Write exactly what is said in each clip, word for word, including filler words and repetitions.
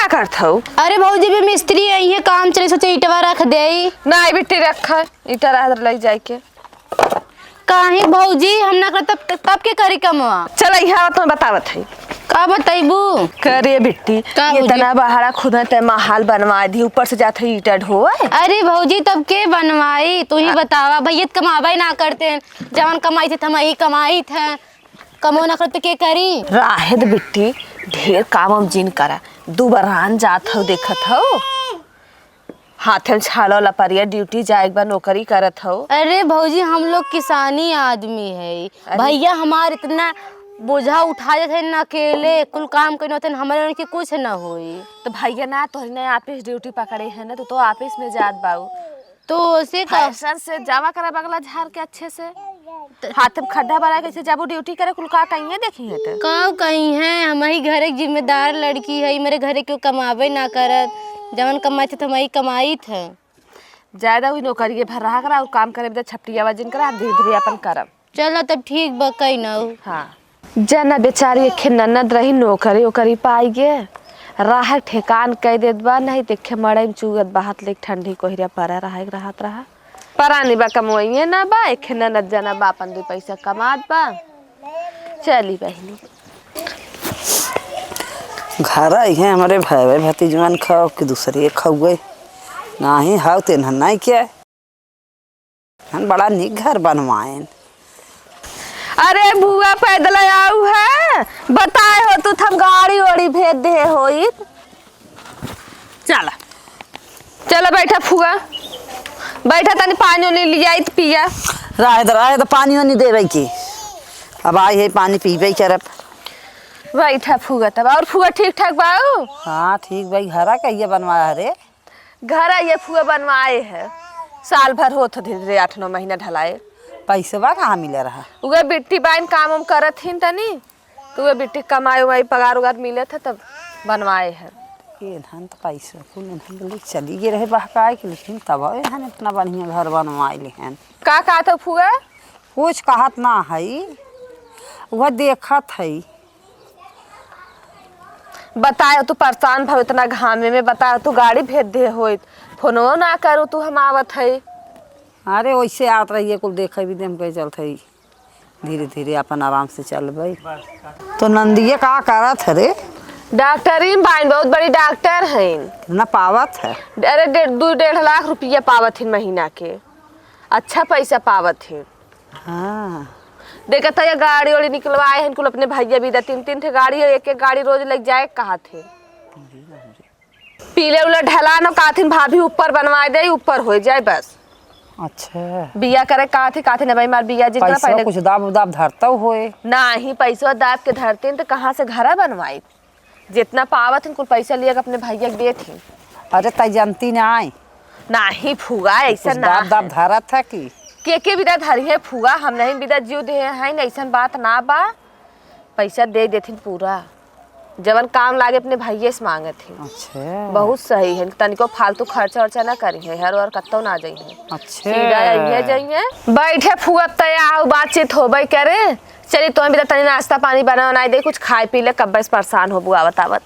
करत हऊ? अरे भौजी, भी मिस्त्री अइहें, काम चली, सोचे ईंटवा रख देई। नाहीं बिट्टी, रख, ईंटा रह लई जाइके। काहे भौजी, हम ना करब तब, तब के करी कमवा? चल, इहाँ आवत, मैं बतावत हई। का बतइबू? करे बिट्टी, का भौजी? इतना बहारा खुदा ते महाल बनवा दी, ऊपर से जात है ईंटा ढोए। अरे भौजी, तब के बनवाई? तू ही बतावा, भैया त कमावे ना करते हैं, जवन कमाई थे, हम ही कमाई थे, कमो ना करते के करी? राहे द बिट्टी, ढेर काम हम जिन करा, दुबरान जात हऊ, देखत हऊ। हाथे में छाला वाला परिया, ड्यूटी जाए के बा, नौकरी करत हऊ। अरे भौजी, हम लोग किसानी आदमी है। अरे। भैया हमार इतना बोझा उठा जात है ना अकेले, कुल काम करना होते हैं, हमारे उनके कुछ ना होई। तो भैया ना तोहरी ना ऑफिस ड्यूटी पकड़े है ना, तो, तो ऑफिस में जात बाऊ। तो उसे का फैशन से जावा करा बगला झार के अच्छे से। त- हाथ में खड्डा बना के से जाबू ड्यूटी करे, कुल का कहिए देखी है तो। का कही है, हम ही घरे के जिम्मेदार लड़की है, मेरे घरे क्यों कमावे ना करत, जवन कमाई थे तो हम ही कमाई थे। ज्यादा हुई नौकरी भर रहा करा और काम करे बदे छपटियावा जिन करा, हम धीरे धीरे अपन करब। चलो तब ठीक बा, कही ना हो। हाँ। जना बेचारी एक ननद रही, नौकरी ओकरी पाई गे, राह ठेकान कह देत बा, नहीं तो एक मड़ई में चुगत बहात लेके ठंडी कोहरिया परा रहा, एक रहत रहा। परानी बा, कमवइये ना बा, एक ननद जना बा, अपन दू पैसा कमात बा। चली बहिनी। घर आई है हमारे भाई, भाई भतीजवन खाओ कि दूसरे खाओ गए। नाही हाउ तेन नहीं क्या। हम बड़ा निक घर बनवाएन। अरे बुआ, पैदल आऊ है, बताए हो तू, थम गाड़ी ओड़ी भेज दे होई। चला, चला बैठा फुआ, बैठा, तनी पानी ओनी लियाई त पिया। रहे द, रहे द, पानी ओनी देवे की। अब आई है, पानी पीबे करब। बैठा फुआ तब। और फुआ ठीक ठाक बाऊ? हाँ, ठीक भाई। घरा कहिया बनवाया रे? घर ये फुआ बनवाए है, साल भर होत हो धीरे धीरे, आठ नौ महीना ढलाए। पैसवा कहाँ मिले रहा? उहे बिट्टी बाइन काम उम करत हिन तनी, तो उहे बिट्टी कमाई उमाई पगार उगार मिलत है तब बनवाए है। ये धान तो पैसा कुल धान के लिए चली गए रहे बहकाए के, लेकिन तब ये धान इतना बढ़िया घर बनवाए ले हैं। का कहत हो फुआ? कुछ कहत ना है, वह देखत है। बताए तू परेशान भव इतना घामे में, बताए तू गाड़ी भेज दे होइत, फोनो ना करू तू हम आवत है। अरे वैसे आवत रहिए, कुल देखे भी दे, हम कहे चलत है, धीरे धीरे अपन आराम से चलबे। तो नंदिया का करत है रे? डॉक्टरी में बाइन, बहुत बड़ी डॉक्टर हैं। ना पावत है? अरे डेढ़, दू डेढ़ लाख रुपया पावत हैं महीना के, अच्छा पैसा पावत हैं। हाँ। देखत है, गाड़ी ओड़ी निकलवाए हैं कुल अपने भैया भी, तीन तीन ठे गाड़ी है, एक एक गाड़ी रोज लग जाए कहत है। पीले उले ढलान काथिन भाभी ऊपर बनवाए दे, ऊपर हो जाए बस। अच्छा। बिया करे काथी, काथी ने भाई मार बिया जिनका पैसा पहले कुछ दाब उदाब धरता होए। नाही, पैसा दाब के धरतीन तो कहाँ से घरा बनवाई? जितना पावत हैं कुल पैसा लिया के अपने भैया के देत हैं। अरे ताई जानती ना आई। नाही फुआ, ऐसा कुछ ना दाब दाब है। धरत है कि? के के बिदा धरी है फुआ, हम नहीं बिदा जीव दे हैं, ऐसन बात ना बा। पैसा दे देथिन पूरा, जवन काम लागे अपने भैये से मांगत हैं। अच्छा। बहुत सही है, तनिको फालतू खर्चा वर्चा ना करी है, हर और कत्तो ना जाई है। अच्छा। सीधा आइए जाइए। बैठे फुआ तय आओ, बातचीत होबे करे। चली तो हम भी तनी नाश्ता पानी बना बनाई दे, कुछ खाए पी ले, कब्बे से परेशान होबू आवत आवत।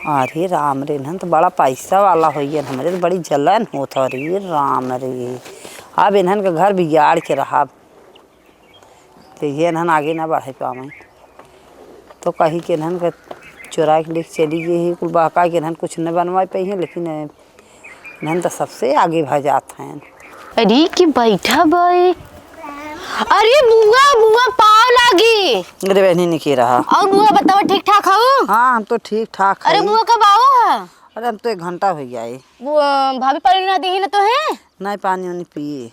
अरे राम रे, इन्हन तो बड़ा पैसा वाला होइए, हमरे तो बड़ी जलन होत हो रे राम रे। अब इन्हन के घर बिगाड़ के रहा, तो ये इन्हन आगे ना बढ़े पावे, तो कही के इन्हन के चुरा के लेके चली गई है, कुल बहका के इन्हन कुछ न बनवा पाई हैं, लेकिन इन्हन तो सबसे आगे भा जात हैं। अरे कि बैठा बाई। अरे बुआ, बुआ पाव लागी। अरे बहनी ने के रहा। और बुआ बताओ ठीक ठाक हो? हाँ, हम तो ठीक ठाक अरे है। बुआ कब आओ है? अरे हम तो एक घंटा हो गया है। वो, अ, भाभी पानी ना दी ना तो है? नहीं, पानी वानी पिए।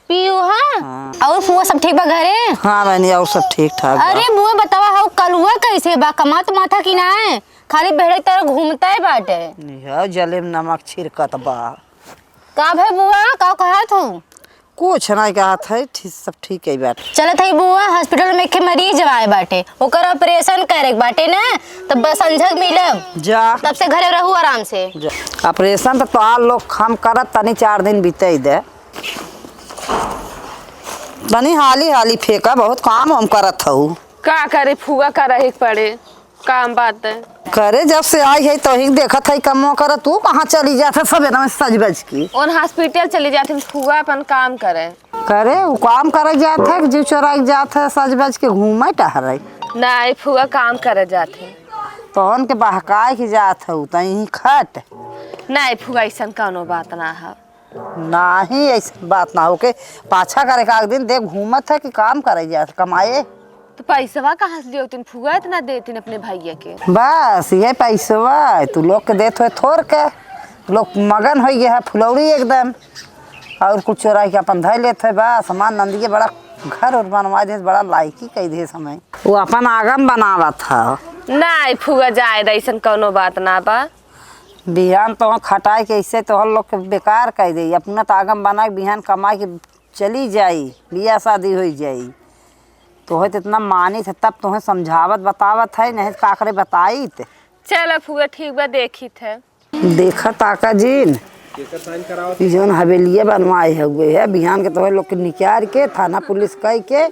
पियो, हाँ? हाँ। और फुआ सब ठीक बा घरे? हाँ बहनी, और सब ठीक ठाक बा। अरे बुआ बतावा, हऊ कलुआ कैसे बा? कमात माथा कि नाय? खाली भेड़े की तरह घूमता है बाटे। यह जले में नमक छिड़कत बा। का भे बुआ, का कहत हऊ? कुछ नहीं कहत है, ठीक, सब ठीक है बाटे। चलत है बुआ, हॉस्पिटल में एक ठे मरीज आए बाटे, ओकर ऑपरेशन करे के बाटे ना, तब बस संझक मिलब। जा। तब से घरे रहू आराम से। जा। ऑपरेशन तो तोहार लोग हम करत तनी चार दिन बीते दे। तनी हाली हाली फेंका, बहुत काम हम करत हऊ। का करे फुआ, करही के पड़े। काम बात है। करे, जब से आई है, तोही देखत है, कमवा करत, तू कहाँ चली जात है सबेरे में सज बज के? ओन hospital चली जात है, फुआ अपन काम करे। करे, उ काम करे जात है कि जीव चोराइ के जात है, सज बज के घूमे टहरे? नाहीं, फुआ काम करे जात है। तोहन के बहकाए के जात है, तहीं खट। नाहीं फुआ, अइसन कउनो बात ना है। नाहीं, अइसन बात ना हो के पाछा करे का दिन देख घूमत है कि काम करे जात है, कमाए। तो पैसवा कहाँ से लियो तीन फुआ इतना देतीन अपने भइया के? बस, इहे पैसवा है, तू लोग के देत होए थोर के, लोग मगन होइ गया है फुलौरी एकदम, और कुछ चोराइ के अपन धइ लेत है। बस, हमार नंदिया बड़ा घर और बनवा देस, बड़ा लायकी कइ देस हमें। वो अपन आगम बनावत है। नाहीं फुआ, जाए दे, अइसन कउनो बात ना बा। बिहान तो खटाइ के अइसे तोहर लोग के बेकार कइ देई, अपना तो आगम बनाइ के बिहान कमाइ के चली जाई, बियाह शादी होइ जाई। तोहे तो इतना मानित है, तब तोहे समझावत बतावत है, नहीं तो का करे बताइत। चल फुआ, ठीक बा, देखित है। देखा ताका जिन, ई जौन हवेलिया बनवाए हुए है, बिहान के तोहे लोग के निकार के थाना पुलिस कइ के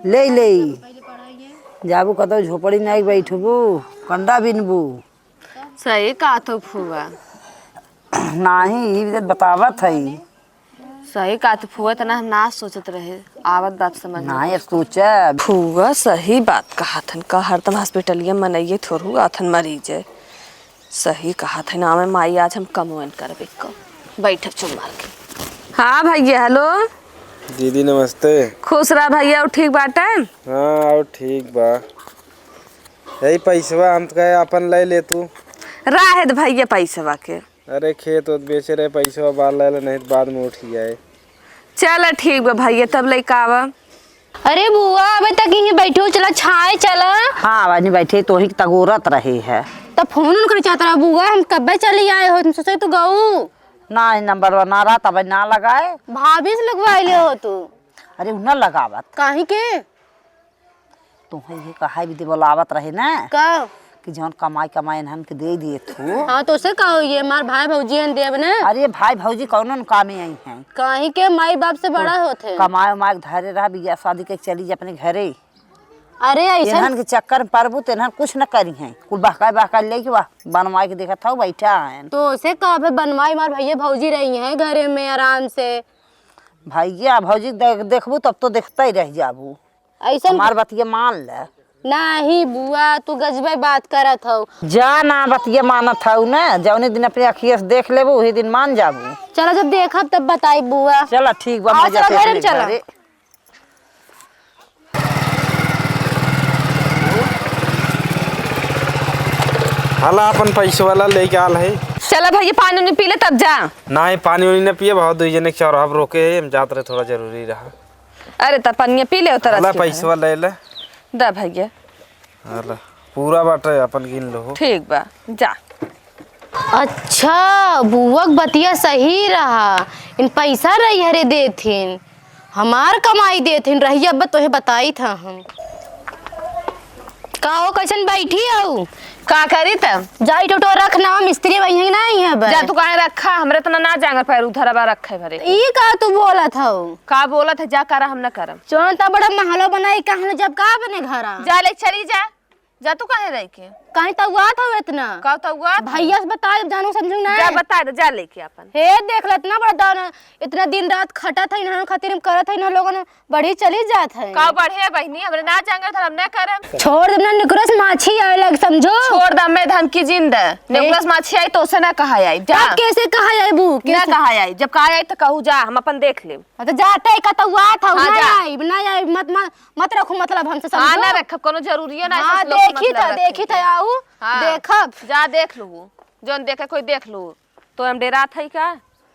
ले लेई। जाबू कतौ झोपड़ी नहीं बैठबू, कंडा बिनबू। सही कहत हो फुआ। नाहीं, ई बतावत है। सही कहत फुआ, इतना हम ना सोचत रहे, आवत बात समझ में। नाहीं, अब सोचा। फुआ सही बात कहत हन, का हरदम hospital-इया मनइये थोड़ू आथन मरीज है। सही कहत हन, नामे माई आज हम कमवन करबे क। बैठब चुप मार के। हाँ भइया, hello। दीदी नमस्ते। खुश रह भइया, और ठीक बाटे? हाँ, और ठीक बा। यही पैसवा हम तो कहे अपन ले ले तू। राहे द भइया पैसवा के। अरे खेत ओत बेचे रहे, पैसवा बार ले ले, नहीं तो बाद में उठी जाए। चला ठीक बा भइया, तब लइका आवा। अरे बुआ, अबे तक यहीं बैठे हो, चला छाए चला। हाँ, आवाज नहीं बैठे, तोही के तगोरत रहे है। तब फोन उन करे चाहत रहा बुआ, हम कब्बे चली आए हो, तुम सोचे तू गऊ। ना, ई नंबरवा ना रहा, तब ना लगाए। भाभी से लगवाइले हो तू। अरे, उ ना लगावत। काहे के? तोहे ये कहा भी दे बोलावत रहे ना। का? कि जौन कमाई कमाई इन्हन के दे दिए तू। हाँ, तो उसे का होइए, हमार भाई भौजी हन देब ना। अरे, भाई भौजी कौनो न कामे आई हैं। काहे के माई बाप से बड़ा होत है। कमाए उमाए के धरे रहा, बियाह शादी के चली जा अपने घरे। अरे, ऐसा इन्हन के चक्कर में परबू तो इन्हन कुछ न करी हैं। कुल बहकाए बहकाए लेके वाह बनवाए के देखत हऊ बैठा हैं। तो उसे का, अबे बनवाए, हमार भैया भौजी रही हैं घरे में आराम से। भैया भौजी देख, देखबू तब तो देखते ही रह जाबू। ऐसन हमार बतिया मान ले। नाही बुआ, तू गजबे बात करत हऊ। जा ना, बतिया मानत हऊ ना, जौने दिन अपने अखिया से देख लेबू, वही दिन मान जाबू। चला, जब देखब तब बताई बुआ। चला ठीक बा, हाँ, मजा चला से घरे में अपने चला। घरे। हाला अपन पैसे वाला लेके आल है। चला भैया, पानी उनी पी ले तब जा। नाही, पानी उनी न पिए, बहुत दुई जने के चौराहा पर रोके है, हम जात रहे, थोड़ा जरूरी रहा। अरे, त पनिया पी ले, उतर ला, पैसवा ले ले। दा भैया। ला, पूरा बाटे, अपन गिन लो। ठीक बा, जा। अच्छा, बुआ के बतिया सही रहा, इन पैसा रही हरे देथिन, हमार कमाई देथिन रही, अब तोहे बताई था हम। का हो, कैसन बैठी हऊ? का करी तब? जा, ई टोटो रख ना, मिस्त्री वही है ना, यहाँ पर। जा, तू काहे रखा? हमरे इतना ना जांगर पैर उधर बा रखे भरे। ई का तू बोलत हऊ? का बोलत है? जा करा, हम ना करम। चोन ता बड़ा महलो बनाई, का हम जब का बने घरा? जा ले चली जा। जा तू काहे रह के? काहे तउआत हऊ इतना? का तउआत? भैया से बता, जानू समझू ना। जा बता दे, जा लेके अपन। हे देख ले, इतना बड़ा दाना, इतना दिन रात खटत है, इन्हन खातिर हम करत है, इन्हन लोगन बढ़ी चली जात है। का बढ़े बहिनी, हमरे ना जांगर धरम ना करम। छोड़ दे ना, निकुलस माछी आए लग समझो। छोड़ दे, मैं धमकी जिन दे। निकुलस माछी आई तो उसे ना कहा आई। जा। तब कैसे कहा आई बू? ना कैसे? कहा आई। जब कहा आई तो कहू जा, हम अपन देख लेब। हाँ, तो जाते ही कतउआत हऊ, हाँ, ना जा। आई, ना आई, मत, मत, मत रखू मतलब हमसे हाँ, समझो। ना रखब, कोनो जरूरियो ना हाँ, ऐसे लोग से देखी मतलब था, रखे देखी के। था, आऊ, हाँ, देखब। जा देख लू, जौन देखे कोई देख लू, तो हम डेरात है का?